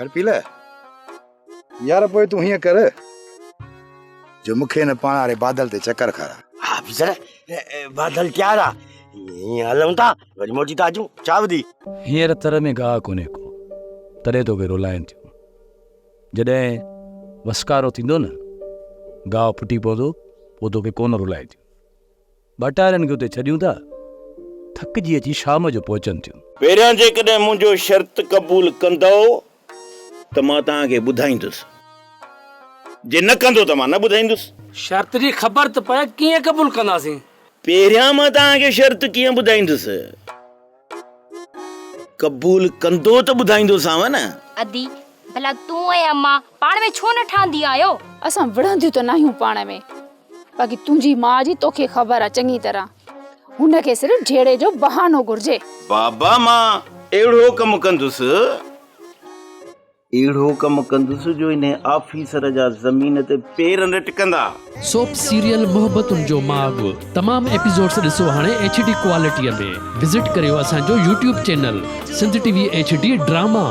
کڙپيل، يار پوء تون هيئن ڪر جو مون کي نه پاڻ واري بادل تي چڪر کارا. ها آفيسر، بادل تيار آ، هيئن هلون ٿا وري موٽي ٿا اچون، ڇا ٻڌي؟ هينئر تر ۾ گاهه ڪونهي ڪو، تڏهن توکي رولائين ٿيون. جڏهن وسڪارو ٿيندو نه، گاهه ڦٽي پوندو، پوء توکي ڪونه رولائينديون. ڀٽارين کي اتي ڇڏيون ٿا، ٿڪجي اچي شام جو پهچن ٿيون. پهريان جيڪڏهن منهنجو شرط قبول ڪندؤ ته مان توهان کي ٻڌائيندس، جي نه ڪندو ته مان نه ٻڌائيندس. شرط جي خبر ته پئي، ڪيئن قبول ڪنداسين؟ پهريان مان توهان کي شرط ڪيئن ٻڌائيندس؟ قبول ڪندو ته ٻڌائيندوسانو نه. ادي، ڀلا تون ۽ امان پاڻ ۾ ڇو نه ٺهندي آهيو؟ اسان وڙهنديون ته ناهيون پاڻ ۾، باقي تنهنجي ماء جي توکي خبر آ چڱي طرح، هن کي صرف جهيڙي جو بهانو گهرجي. بابا مان اهڙو ڪم ڪندس. اهڙو ڪم ڪندس جو انهي آفيسر جا زمين تي پير نه ٽڪندا. سوپ سيريل محبتن جو ماڳ تمام ايپيسوڊس ڏسو هاڻي ايڇ ڊي ڪوالٽي ۾ وزٽ ڪريو اسان جو YouTube channel Sindh T V H D drama.